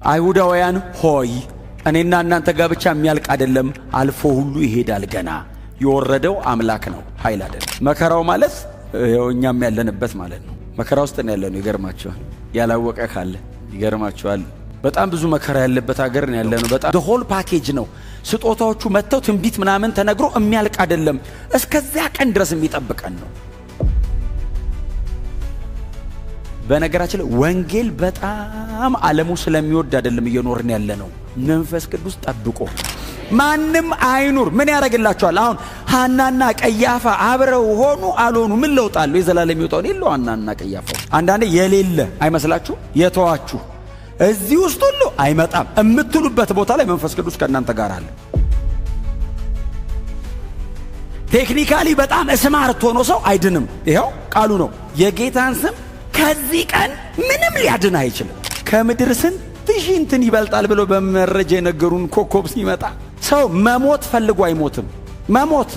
አይሁዳውያን ሆይ እኔና እናንተ ጋር ብቻ የሚያልቅ አይደለም፣ አልፎ ሁሉ ይሄዳል። ገና የወረደው አምላክ ነው፣ ኃይል አይደለም። መከራው ማለት ይኸው እኛም ያለንበት ማለት ነው። መከራ ውስጥ ነው ያለነው። ይገርማችኋል። ያላወቀ ካለ ይገርማችኋል። በጣም ብዙ መከራ ያለበት ሀገር ነው ያለነው። በጣም whole package ነው። ስጦታዎቹ መጥተው ትንቢት ምናምን ተነግሮ የሚያልቅ አይደለም። እስከዚያ ቀን ድረስ የሚጠብቀን ነው። በነገራችን ላይ ወንጌል በጣም ዓለሙ ስለሚወድ አይደለም እየኖርን ያለ ነው። መንፈስ ቅዱስ ጠብቆ ማንም አይኑር ምን ያደርግላቸዋል? አሁን ሐናና ቀያፋ አብረው ሆኑ አልሆኑ ምን ለውጥ አለው? የዘላለም ይወጣውን የለው ሐናና ቀያፋ። አንዳንዴ የሌለ አይመስላችሁ? የተዋችሁ እዚህ ውስጥ ሁሉ አይመጣም የምትሉበት ቦታ ላይ መንፈስ ቅዱስ ከእናንተ ጋር አለ። Technically በጣም smart ሆኖ ሰው አይድንም። ይኸው ቃሉ ነው። የጌታን ስም ከዚህ ቀን ምንም ሊያድን አይችልም። ከምድር ስንት ሺህ እንትን ይበልጣል ብሎ በመረጃ የነገሩን ኮከብ ሲመጣ ሰው መሞት ፈልጎ አይሞትም። መሞት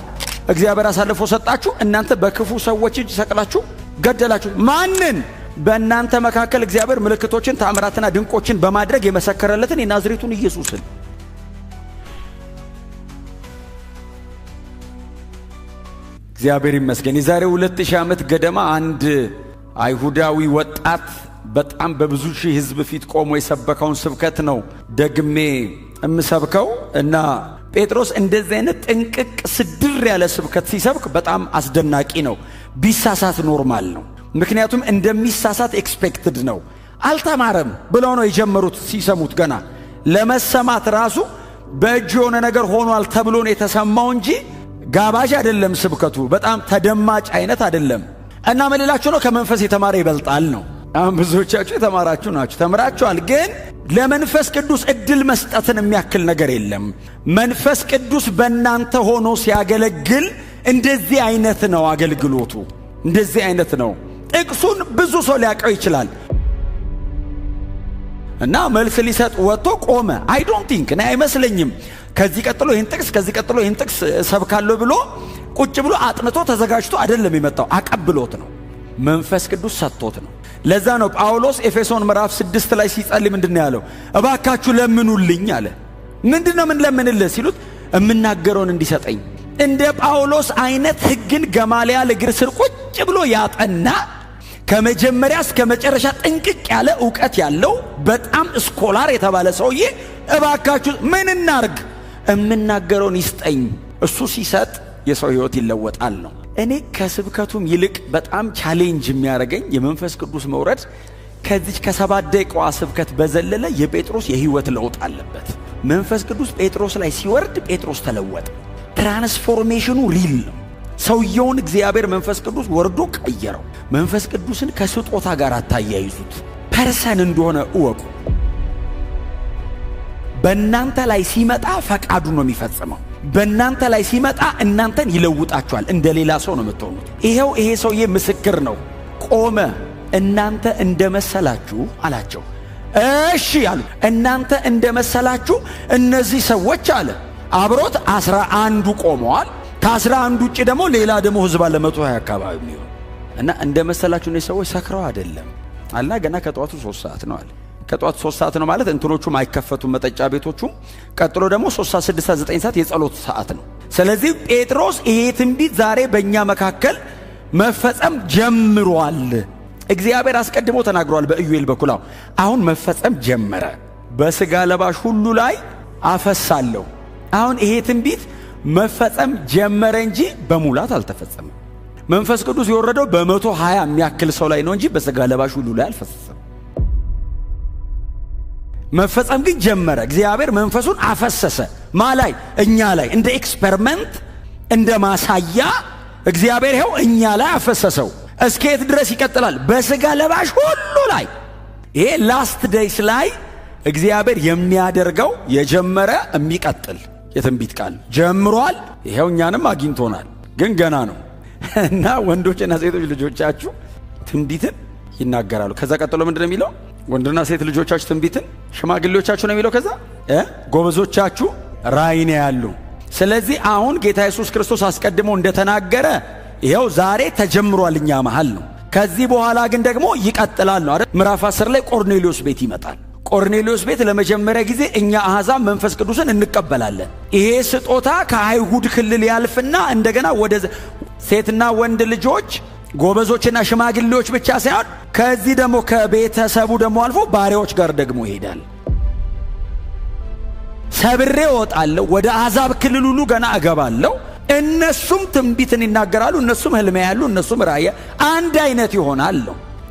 እግዚአብሔር አሳልፎ ሰጣችሁ፣ እናንተ በክፉ ሰዎች እጅ ሰቅላችሁ ገደላችሁ። ማንን? በእናንተ መካከል እግዚአብሔር ምልክቶችን ተአምራትና ድንቆችን በማድረግ የመሰከረለትን የናዝሬቱን ኢየሱስን። እግዚአብሔር ይመስገን። የዛሬ 2000 ዓመት ገደማ አንድ አይሁዳዊ ወጣት በጣም በብዙ ሺህ ሕዝብ ፊት ቆሞ የሰበከውን ስብከት ነው ደግሜ እምሰብከው እና ጴጥሮስ እንደዚህ አይነት ጥንቅቅ ስድር ያለ ስብከት ሲሰብክ በጣም አስደናቂ ነው። ቢሳሳት normal ነው። ምክንያቱም እንደሚሳሳት expected ነው። አልተማረም ብለው ነው የጀመሩት ሲሰሙት። ገና ለመሰማት ራሱ በእጁ የሆነ ነገር ሆኗል ተብሎ ነው የተሰማው እንጂ ጋባዥ አይደለም ስብከቱ። በጣም ተደማጭ አይነት አይደለም። እና ምን ልላችሁ ነው? ከመንፈስ የተማረ ይበልጣል ነው። አሁን ብዙዎቻችሁ የተማራችሁ ናችሁ፣ ተምራችኋል። ግን ለመንፈስ ቅዱስ እድል መስጠትን የሚያክል ነገር የለም። መንፈስ ቅዱስ በእናንተ ሆኖ ሲያገለግል እንደዚህ አይነት ነው አገልግሎቱ፣ እንደዚህ አይነት ነው። ጥቅሱን ብዙ ሰው ሊያውቀው ይችላል። እና መልስ ሊሰጥ ወጥቶ ቆመ። I don't think እኔ አይመስለኝም ከዚህ ቀጥሎ ይህን ጥቅስ ከዚህ ቀጥሎ ይህን ጥቅስ ሰብካለሁ ብሎ ቁጭ ብሎ አጥንቶ ተዘጋጅቶ አይደለም የመጣው፣ አቀብሎት ነው። መንፈስ ቅዱስ ሰጥቶት ነው። ለዛ ነው ጳውሎስ ኤፌሶን ምዕራፍ 6 ላይ ሲጸልይ ምንድን ነው ያለው? እባካችሁ ለምኑልኝ አለ። ምንድን ነው የምንለምንልህ ሲሉት የምናገረውን እንዲሰጠኝ። እንደ ጳውሎስ አይነት ሕግን ገማልያል እግር ስር ቁጭ ብሎ ያጠና ከመጀመሪያ እስከ መጨረሻ ጥንቅቅ ያለ እውቀት ያለው በጣም scholar የተባለ ሰውዬ እባካችሁ ምን እናርግ? የምናገረውን ይስጠኝ። እሱ ሲሰጥ የሰው ሕይወት ይለወጣል ነው። እኔ ከስብከቱም ይልቅ በጣም challenge የሚያደርገኝ የመንፈስ ቅዱስ መውረድ ከዚች ከሰባት ደቂቃዋ ስብከት በዘለለ የጴጥሮስ የሕይወት ለውጥ አለበት። መንፈስ ቅዱስ ጴጥሮስ ላይ ሲወርድ ጴጥሮስ ተለወጠ። Transformation ኑ real ነው። ሰውየውን እግዚአብሔር መንፈስ ቅዱስ ወርዶ ቀየረው። መንፈስ ቅዱስን ከስጦታ ጋር አታያይዙት። Person እንደሆነ እወቁ። በእናንተ ላይ ሲመጣ ፈቃዱ ነው የሚፈጽመው። በእናንተ ላይ ሲመጣ እናንተን ይለውጣችኋል። እንደ ሌላ ሰው ነው የምትሆኑት። ይሄው ይሄ ሰውዬ ምስክር ነው። ቆመ። እናንተ እንደመሰላችሁ አላቸው። እሺ አሉ። እናንተ እንደመሰላችሁ እነዚህ ሰዎች አለ። አብሮት 11ዱ ቆመዋል። ከ11ዱ ውጭ ደግሞ ሌላ ደግሞ ህዝብ አለ 120 አካባቢ የሚሆን እና እንደመሰላችሁ እነዚህ ሰዎች ሰክረው አይደለም አልና ገና ከጠዋቱ 3 ሰዓት ነው አለ። ከጠዋቱ 3 ሰዓት ነው ማለት እንትኖቹም አይከፈቱም መጠጫ ቤቶቹም። ቀጥሎ ደግሞ 3 ሰዓት፣ 6 ሰዓት፣ 9 ሰዓት የጸሎት ሰዓት ነው። ስለዚህ ጴጥሮስ ይሄ ትንቢት ዛሬ በእኛ መካከል መፈጸም ጀምሯል። እግዚአብሔር አስቀድሞ ተናግሯል በኢዩኤል በኩል። አሁን መፈጸም ጀመረ። በስጋ ለባሽ ሁሉ ላይ አፈሳለሁ። አሁን ይሄ ትንቢት መፈጸም ጀመረ እንጂ በሙላት አልተፈጸመም። መንፈስ ቅዱስ የወረደው በ120 የሚያክል ሰው ላይ ነው እንጂ በስጋ ለባሽ ሁሉ ላይ አልፈሰሰም። መፈጸም ግን ጀመረ። እግዚአብሔር መንፈሱን አፈሰሰ። ማ ላይ? እኛ ላይ። እንደ experiment እንደ ማሳያ እግዚአብሔር ይኸው እኛ ላይ አፈሰሰው። እስከየት ድረስ ይቀጥላል? በስጋ ለባሽ ሁሉ ላይ። ይሄ last days ላይ እግዚአብሔር የሚያደርገው የጀመረ የሚቀጥል የትንቢት ቃል ጀምሯል። ይኸው እኛንም አግኝቶናል፣ ግን ገና ነው እና ወንዶችና ሴቶች ልጆቻችሁ ትንቢትን ይናገራሉ። ከዛ ቀጥሎ ምንድን ነው የሚለው? ወንድና ሴት ልጆቻችሁ ትንቢትን፣ ሽማግሌዎቻችሁ ነው የሚለው። ከዛ ጎበዞቻችሁ ራእይን ያሉ። ስለዚህ አሁን ጌታ ኢየሱስ ክርስቶስ አስቀድሞ እንደተናገረ ይኸው ዛሬ ተጀምሯል፣ እኛ መሃል ነው። ከዚህ በኋላ ግን ደግሞ ይቀጥላል ነው አይደል? ምዕራፍ 10 ላይ ቆርኔሌዎስ ቤት ይመጣል። ቆርኔሌዎስ ቤት ለመጀመሪያ ጊዜ እኛ አሕዛብ መንፈስ ቅዱስን እንቀበላለን። ይሄ ስጦታ ከአይሁድ ክልል ያልፍና እንደገና ወደ ሴትና ወንድ ልጆች፣ ጎበዞችና ሽማግሌዎች ብቻ ሳይሆን ከዚህ ደግሞ ከቤተሰቡ ደግሞ አልፎ ባሪያዎች ጋር ደግሞ ይሄዳል። ሰብሬ እወጣለሁ፣ ወደ አሕዛብ ክልል ሁሉ ገና እገባለሁ። እነሱም ትንቢትን ይናገራሉ፣ እነሱም ህልም ያሉ፣ እነሱም ራእይ፣ አንድ አይነት ይሆናል።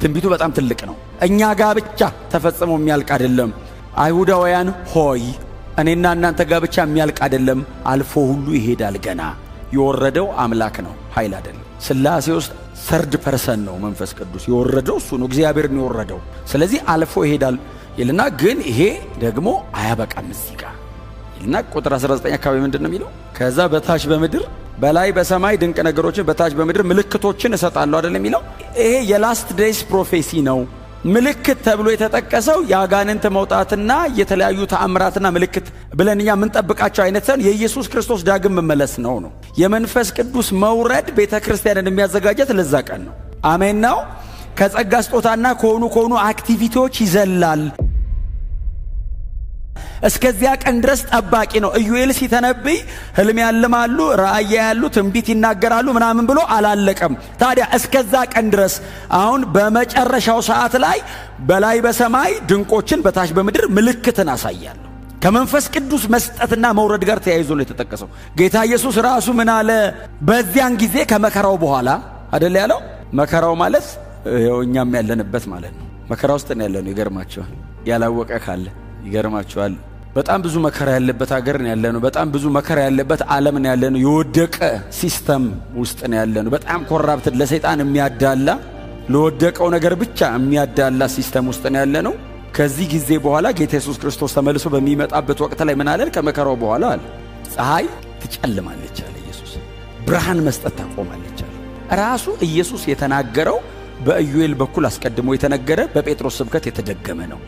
ትንቢቱ በጣም ትልቅ ነው። እኛ ጋር ብቻ ተፈጽሞ የሚያልቅ አይደለም። አይሁዳውያን ሆይ፣ እኔና እናንተ ጋር ብቻ የሚያልቅ አይደለም፣ አልፎ ሁሉ ይሄዳል። ገና የወረደው አምላክ ነው፣ ኃይል አይደለም። ሥላሴ ውስጥ third person ነው መንፈስ ቅዱስ። የወረደው እሱ ነው፣ እግዚአብሔር ነው የወረደው። ስለዚህ አልፎ ይሄዳል ይልና ግን ይሄ ደግሞ አያበቃም እዚህ ጋር ይልና ቁጥር 19 አካባቢ ምንድን ነው የሚለው? ከዛ በታች በምድር፣ በላይ በሰማይ ድንቅ ነገሮችን፣ በታች በምድር ምልክቶችን እሰጣለሁ አይደል የሚለው? ይሄ የ last days prophecy ነው። ምልክት ተብሎ የተጠቀሰው የአጋንንት መውጣትና የተለያዩ ተአምራትና ምልክት ብለን እኛ የምንጠብቃቸው አይነት ሳይሆን የኢየሱስ ክርስቶስ ዳግም መመለስ ነው። የመንፈስ ቅዱስ መውረድ ቤተ ክርስቲያንን የሚያዘጋጀት ለዛ ቀን ነው። አሜን ነው። ከጸጋ ስጦታና ከሆኑ activity ዎች ይዘላል። እስከዚያ ቀን ድረስ ጠባቂ ነው። ኢዩኤል ሲተነብይ ህልም ያልማሉ፣ ራእይ ያሉ፣ ትንቢት ይናገራሉ ምናምን ብሎ አላለቀም። ታዲያ እስከዛ ቀን ድረስ አሁን በመጨረሻው ሰዓት ላይ በላይ በሰማይ ድንቆችን፣ በታች በምድር ምልክትን አሳያለሁ። ከመንፈስ ቅዱስ መስጠትና መውረድ ጋር ተያይዞ ነው የተጠቀሰው። ጌታ ኢየሱስ ራሱ ምን አለ? በዚያን ጊዜ ከመከራው በኋላ አደለ ያለው? መከራው ማለት ይኸው እኛም ያለንበት ማለት ነው። መከራ ውስጥ ነው ያለነው። ይገርማቸዋል። ያላወቀ ካለ ይገርማቸዋል። በጣም ብዙ መከራ ያለበት ሀገር ነው ያለነው። በጣም ብዙ መከራ ያለበት ዓለም ነው ያለነው። የወደቀ system ውስጥ ነው ያለነው። በጣም corrupted፣ ለሰይጣን የሚያዳላ፣ ለወደቀው ነገር ብቻ የሚያዳላ system ውስጥ ነው ያለነው። ከዚህ ጊዜ በኋላ ጌታ ኢየሱስ ክርስቶስ ተመልሶ በሚመጣበት ወቅት ላይ ምን አለን? ከመከራው በኋላ አለ ፀሐይ ትጨልማለች አለ ኢየሱስ። ብርሃን መስጠት ታቆማለች አለ። ራሱ ኢየሱስ የተናገረው በኢዩኤል በኩል አስቀድሞ የተነገረ፣ በጴጥሮስ ስብከት የተደገመ ነው።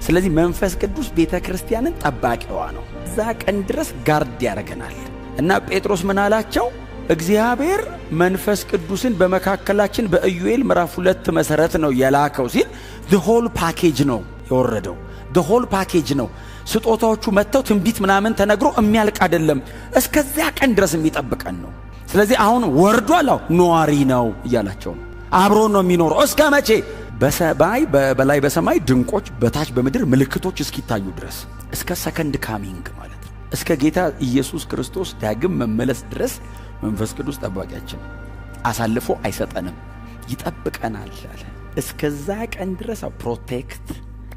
ስለዚህ መንፈስ ቅዱስ ቤተ ክርስቲያንን ጠባቂዋ ነው። እዛ ቀን ድረስ guard ያደርገናል። እና ጴጥሮስ ምን አላቸው? እግዚአብሔር መንፈስ ቅዱስን በመካከላችን በኢዩኤል ምዕራፍ 2 መሰረት ነው የላከው ሲል the whole package ነው የወረደው። The whole package ነው። ስጦታዎቹ መጥተው ትንቢት ምናምን ተነግሮ የሚያልቅ አይደለም። እስከዚያ ቀን ድረስ የሚጠብቀን ነው። ስለዚህ አሁን ወርዷል፣ አዎ ነዋሪ ነው እያላቸው ነው። አብሮ ነው የሚኖረው። እስከ መቼ? በሰማይ፣ በላይ በሰማይ ድንቆች፣ በታች በምድር ምልክቶች እስኪታዩ ድረስ፣ እስከ second coming ማለት ነው። እስከ ጌታ ኢየሱስ ክርስቶስ ዳግም መመለስ ድረስ መንፈስ ቅዱስ ጠባቂያችን፣ አሳልፎ አይሰጠንም፣ ይጠብቀናል አለ። እስከዛ ቀን ድረስ protect፣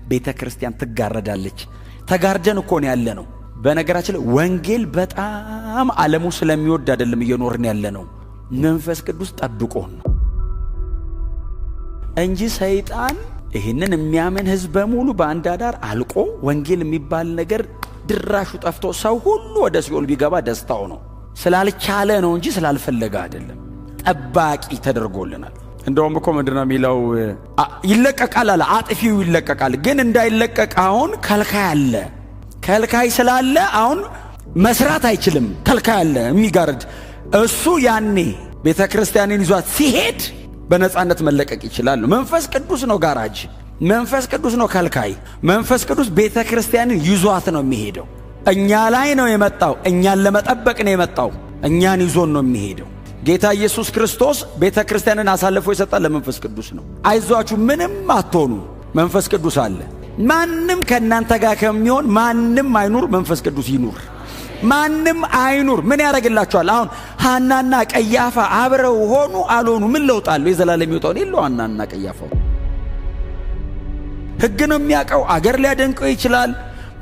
ቤተ ክርስቲያን ትጋረዳለች። ተጋርደን እኮ ነው ያለነው። በነገራችን ላይ ወንጌል በጣም ዓለሙ ስለሚወድ አይደለም እየኖርን ያለነው። መንፈስ ቅዱስ ጠብቆን ነው እንጂ ሰይጣን ይህንን የሚያምን ህዝብ በሙሉ በአንድ አዳር አልቆ፣ ወንጌል የሚባል ነገር ድራሹ ጠፍቶ ሰው ሁሉ ወደ ሲኦል ቢገባ ደስታው ነው። ስላልቻለ ነው እንጂ ስላልፈለገ አይደለም። ጠባቂ ተደርጎልናል። እንደውም እኮ ምንድን ነው የሚለው? ይለቀቃል አለ፣ አጥፊው ይለቀቃል። ግን እንዳይለቀቅ አሁን ከልካይ አለ። ከልካይ ስላለ አሁን መስራት አይችልም። ከልካይ አለ የሚጋርድ። እሱ ያኔ ቤተ ክርስቲያንን ይዟት ሲሄድ በነፃነት መለቀቅ ይችላል። መንፈስ ቅዱስ ነው ጋራጅ፣ መንፈስ ቅዱስ ነው ከልካይ። መንፈስ ቅዱስ ቤተ ክርስቲያንን ይዟት ነው የሚሄደው። እኛ ላይ ነው የመጣው። እኛን ለመጠበቅ ነው የመጣው። እኛን ይዞን ነው የሚሄደው። ጌታ ኢየሱስ ክርስቶስ ቤተ ክርስቲያንን አሳልፎ የሰጣት ለመንፈስ ቅዱስ ነው። አይዟችሁ፣ ምንም አትሆኑ፣ መንፈስ ቅዱስ አለ። ማንም ከእናንተ ጋር ከሚሆን ማንም አይኑር፣ መንፈስ ቅዱስ ይኑር። ማንም አይኑር፣ ምን ያደርግላችኋል? አሁን ሐናና ቀያፋ አብረው ሆኑ አልሆኑ ምን ለውጥ አለው? የዘላለም ሕይወት የለው ሐናና ቀያፋ። ሕግ ነው የሚያውቀው። አገር ሊያደንቀው ይችላል።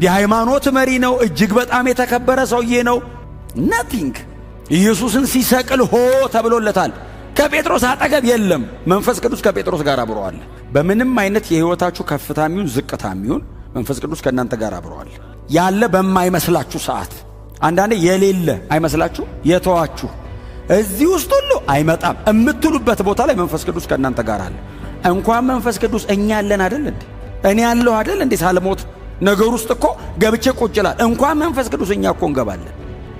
የሃይማኖት መሪ ነው። እጅግ በጣም የተከበረ ሰውዬ ነው። Nothing። ኢየሱስን ሲሰቅል ሆ ተብሎለታል። ከጴጥሮስ አጠገብ የለም። መንፈስ ቅዱስ ከጴጥሮስ ጋር አብሮአል። በምንም አይነት የህይወታችሁ ከፍታም ይሁን ዝቅታም ይሁን መንፈስ ቅዱስ ከእናንተ ጋር አብሮአል። ያለ በማይመስላችሁ ሰዓት፣ አንዳንዴ የሌለ አይመስላችሁ፣ የተዋችሁ፣ እዚህ ውስጥ ሁሉ አይመጣም የምትሉበት ቦታ ላይ መንፈስ ቅዱስ ከእናንተ ጋር አለ። እንኳን መንፈስ ቅዱስ እኛ ያለን አይደል እንዴ? እኔ ያለሁ አይደል እንዴ? ሳልሞት ነገር ውስጥ እኮ ገብቼ ቁጭ እላለሁ። እንኳን መንፈስ ቅዱስ እኛ እኮ እንገባለን።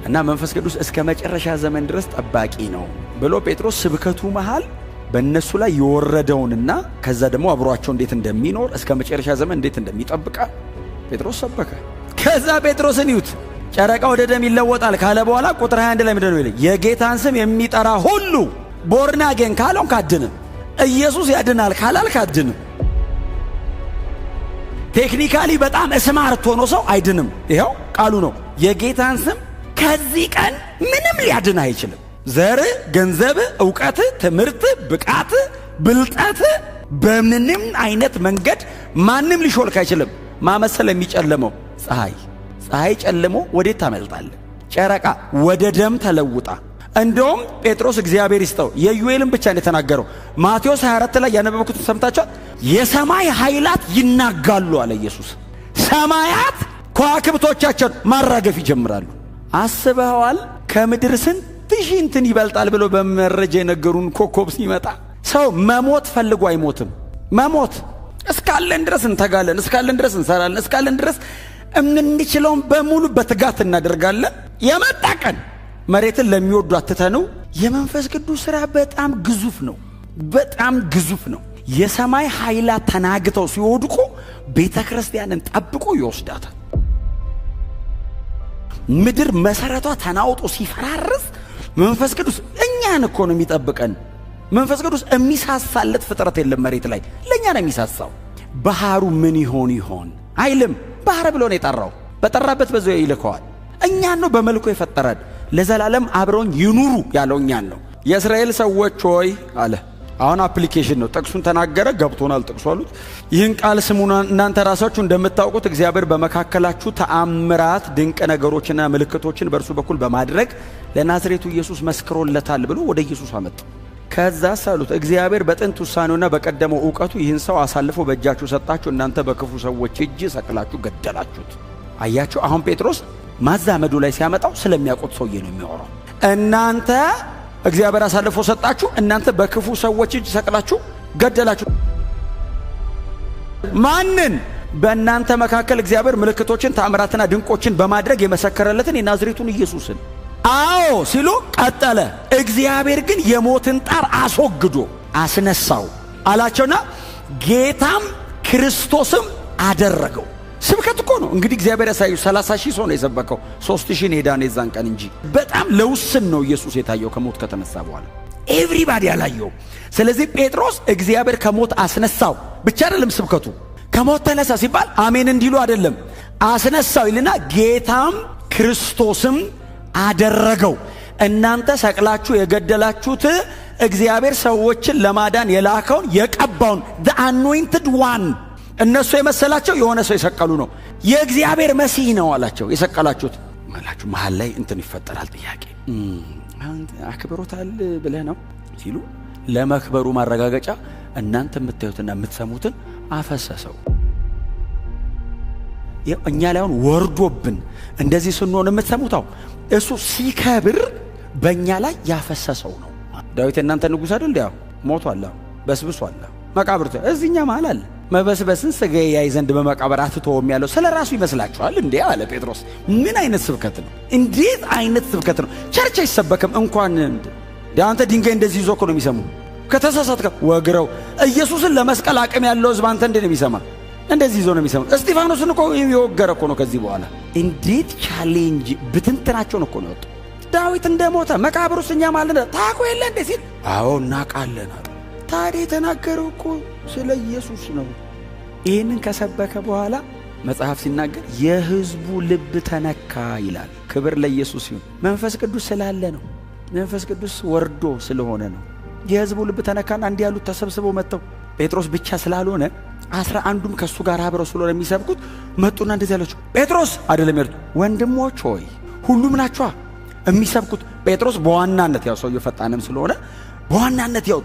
እና መንፈስ ቅዱስ እስከ መጨረሻ ዘመን ድረስ ጠባቂ ነው ብሎ ጴጥሮስ ስብከቱ መሃል በእነሱ ላይ የወረደውንና ከዛ ደግሞ አብሯቸው እንዴት እንደሚኖር እስከ መጨረሻ ዘመን እንዴት እንደሚጠብቃ ጴጥሮስ ሰበከ። ከዛ ጴጥሮስን ይዩት፣ ጨረቃ ወደ ደም ይለወጣል ካለ በኋላ ቁጥር 21 ላይ ምንድነው የሚለው? የጌታን ስም የሚጠራ ሁሉ born again ካልሆንክ አትድንም። ኢየሱስ ያድናል ካላልክ አትድንም። Technically በጣም smart ሆኖ ሰው አይድንም። ይኸው ቃሉ ነው። የጌታን ስም ከዚህ ቀን ምንም ሊያድን አይችልም። ዘር፣ ገንዘብ፣ እውቀት፣ ትምህርት፣ ብቃት፣ ብልጠት በምንም አይነት መንገድ ማንም ሊሾልክ አይችልም። ማመሰል የሚጨልመው ፀሐይ፣ ፀሐይ ጨልሞ ወዴት ታመልጣለህ? ጨረቃ ወደ ደም ተለውጣ። እንደውም ጴጥሮስ እግዚአብሔር ይስጠው የኢዩኤልን ብቻ ነው የተናገረው። ማቴዎስ 24 ላይ ያነበብኩትን ሰምታችኋል። የሰማይ ኃይላት ይናጋሉ አለ ኢየሱስ። ሰማያት ከዋክብቶቻቸውን ማራገፍ ይጀምራሉ። አስበዋል? ከምድር ስንት ሺህ እንትን ይበልጣል ብሎ በመረጃ የነገሩን ኮከብ ሲመጣ ሰው መሞት ፈልጎ አይሞትም። መሞት እስካለን ድረስ እንተጋለን፣ እስካለን ድረስ እንሰራለን፣ እስካለን ድረስ የምንችለውን በሙሉ በትጋት እናደርጋለን። የመጣ ቀን መሬትን ለሚወዱ አትተነው። የመንፈስ ቅዱስ ሥራ በጣም ግዙፍ ነው፣ በጣም ግዙፍ ነው። የሰማይ ኃይላት ተናግተው ሲወድቁ ቤተ ክርስቲያንን ጠብቆ ይወስዳታል። ምድር መሰረቷ ተናውጦ ሲፈራርስ መንፈስ ቅዱስ እኛን እኮ ነው የሚጠብቀን። መንፈስ ቅዱስ የሚሳሳለት ፍጥረት የለም መሬት ላይ፣ ለእኛ ነው የሚሳሳው። ባህሩ ምን ይሆን ይሆን አይልም። ባህር ብሎ ነው የጠራው። በጠራበት በዚያው ይልከዋል። እኛን ነው በመልኩ የፈጠረን። ለዘላለም አብረውን ይኑሩ ያለው እኛን ነው። የእስራኤል ሰዎች ሆይ አለ። አሁን application ነው። ጥቅሱን ተናገረ፣ ገብቶናል ጥቅሱ አሉት። ይህን ቃል ስሙ፣ እናንተ ራሳችሁ እንደምታውቁት እግዚአብሔር በመካከላችሁ ተአምራት፣ ድንቅ ነገሮችና ምልክቶችን በእርሱ በኩል በማድረግ ለናዝሬቱ ኢየሱስ መስክሮለታል ብሎ ወደ ኢየሱስ አመጣ። ከዛ አሉት እግዚአብሔር በጥንት ውሳኔውና በቀደመው እውቀቱ ይህን ሰው አሳልፎ በእጃችሁ ሰጣችሁ፣ እናንተ በክፉ ሰዎች እጅ ሰቅላችሁ ገደላችሁት። አያችሁ፣ አሁን ጴጥሮስ ማዛመዱ ላይ ሲያመጣው ስለሚያውቁት ሰውዬ ነው የሚያወራው። እናንተ እግዚአብሔር አሳልፎ ሰጣችሁ፣ እናንተ በክፉ ሰዎች እጅ ሰቅላችሁ ገደላችሁ። ማንን? በእናንተ መካከል እግዚአብሔር ምልክቶችን ተአምራትና ድንቆችን በማድረግ የመሰከረለትን የናዝሬቱን ኢየሱስን። አዎ ሲሉ ቀጠለ። እግዚአብሔር ግን የሞትን ጣር አስወግዶ አስነሳው አላቸውና ጌታም ክርስቶስም አደረገው። ስብከት እኮ ነው እንግዲህ እግዚአብሔር ያሳዩ። 30 ሺህ ሰው ነው የሰበከው፣ 3,000 ነው የዳነ የዛን ቀን እንጂ በጣም ለውስን ነው ኢየሱስ የታየው ከሞት ከተነሳ በኋላ everybody አላየው። ስለዚህ ጴጥሮስ እግዚአብሔር ከሞት አስነሳው ብቻ አይደለም ስብከቱ። ከሞት ተነሳ ሲባል አሜን እንዲሉ አይደለም፣ አስነሳው ይልና ጌታም ክርስቶስም አደረገው። እናንተ ሰቅላችሁ የገደላችሁት እግዚአብሔር ሰዎችን ለማዳን የላከውን የቀባውን the anointed one፣ እነሱ የመሰላቸው የሆነ ሰው የሰቀሉ ነው። የእግዚአብሔር መሲህ ነው አላቸው። የሰቀላችሁት አላችሁ። መሀል ላይ እንትን ይፈጠራል ጥያቄ። አክብሮታል ብለህ ነው ሲሉ ለመክበሩ ማረጋገጫ እናንተ የምታዩትና የምትሰሙትን አፈሰሰው። እኛ ላይ አሁን ወርዶብን እንደዚህ ስንሆን የምትሰሙት እሱ ሲከብር በእኛ ላይ ያፈሰሰው ነው። ዳዊት እናንተ ንጉሥ አይደል? ያው ሞቷል፣ በስብሷል፣ መቃብር እዚህኛ መሃል አለ። መበስበስን ሥጋዬ ያይ ዘንድ በመቃብር አትተውም ያለው ስለ ራሱ ይመስላችኋል እንዴ? አለ ጴጥሮስ። ምን አይነት ስብከት ነው? እንዴት አይነት ስብከት ነው? Church አይሰበክም እንኳን አንተ ድንጋይ እንደዚህ ይዞ እኮ ነው የሚሰሙ። ከተሳሳትከ ወግረው ኢየሱስን ለመስቀል አቅም ያለው ሕዝብ አንተ እንዴት ነው የሚሰማ? እንደዚህ ይዞ ነው የሚሰማ። እስጢፋኖስን እኮ የወገረ እኮ ነው። ከዚህ በኋላ እንዴት challenge ብትንትናቸውን እኮ ነው ያወጣው። ዳዊት እንደሞተ መቃብር ውስጥ እኛ ማለት ታውቁ የለ እንዴ ሲል አዎ እናውቃለን። ታዲያ የተናገረው እኮ ስለ ኢየሱስ ነው። ይህንን ከሰበከ በኋላ መጽሐፍ ሲናገር የሕዝቡ ልብ ተነካ ይላል። ክብር ለኢየሱስ ይሁን። መንፈስ ቅዱስ ስላለ ነው። መንፈስ ቅዱስ ወርዶ ስለሆነ ነው። የሕዝቡ ልብ ተነካና እንዲህ ያሉት ተሰብስበው መጥተው ጴጥሮስ ብቻ ስላልሆነ 11ዱም ከእሱ ጋር አብረው ስለሆነ የሚሰብኩት መጡና እንደዚህ ያለችው ጴጥሮስ አይደለም ያሉት፣ ወንድሞች ሆይ ሁሉም ናቸዋ የሚሰብኩት። ጴጥሮስ በዋናነት ያው ሰውየው ፈጣንም ስለሆነ በዋናነት ያው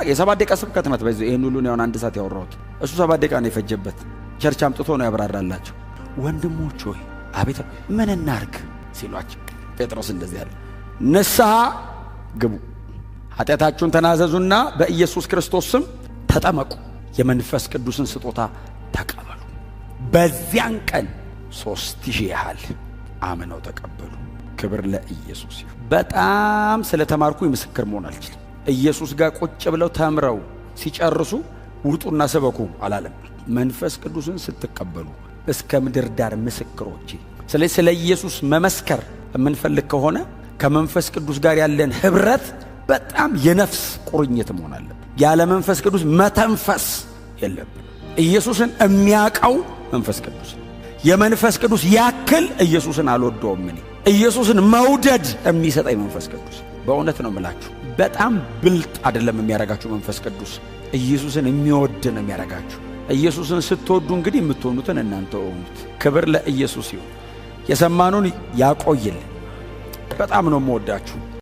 የ7 ደቂቃ ስብከት ናት። በዚህ ይሄን ሁሉ ነው አንድ ሰዓት ያወራሁት። እሱ 7 ደቂቃ ነው የፈጀበት። Church አምጥቶ ነው ያብራራላቸው። ወንድሞች ሆይ አቤት ምን እናርግ ሲሏቸው ጴጥሮስ እንደዚህ አለ፣ ንስሐ ግቡ፣ ኃጢአታችሁን ተናዘዙና በኢየሱስ ክርስቶስ ስም ተጠመቁ፣ የመንፈስ ቅዱስን ስጦታ ተቀበሉ። በዚያን ቀን 3000 ያህል አምነው ተቀበሉ። ክብር ለኢየሱስ ይሁን። በጣም ስለተማርኩ ምስክር መሆን አልችልም። ኢየሱስ ጋር ቁጭ ብለው ተምረው ሲጨርሱ ውጡና ስበኩ አላለም። መንፈስ ቅዱስን ስትቀበሉ እስከ ምድር ዳር ምስክሮቼ። ስለዚህ ስለ ኢየሱስ መመስከር የምንፈልግ ከሆነ ከመንፈስ ቅዱስ ጋር ያለን ኅብረት በጣም የነፍስ ቁርኝት መሆን አለብን። ያለ መንፈስ ቅዱስ መተንፈስ የለብን። ኢየሱስን የሚያቀው መንፈስ ቅዱስ ነው። የመንፈስ ቅዱስ ያክል ኢየሱስን አልወደውም እኔ። ኢየሱስን መውደድ የሚሰጠኝ መንፈስ ቅዱስ። በእውነት ነው የምላችሁ፣ በጣም ብልጥ አይደለም የሚያረጋችሁ መንፈስ ቅዱስ። ኢየሱስን የሚወድ ነው የሚያረጋችሁ። ኢየሱስን ስትወዱ እንግዲህ የምትሆኑትን እናንተ ሆኑት። ክብር ለኢየሱስ ይሁን። የሰማኑን ያቆይልን። በጣም ነው የምወዳችሁ።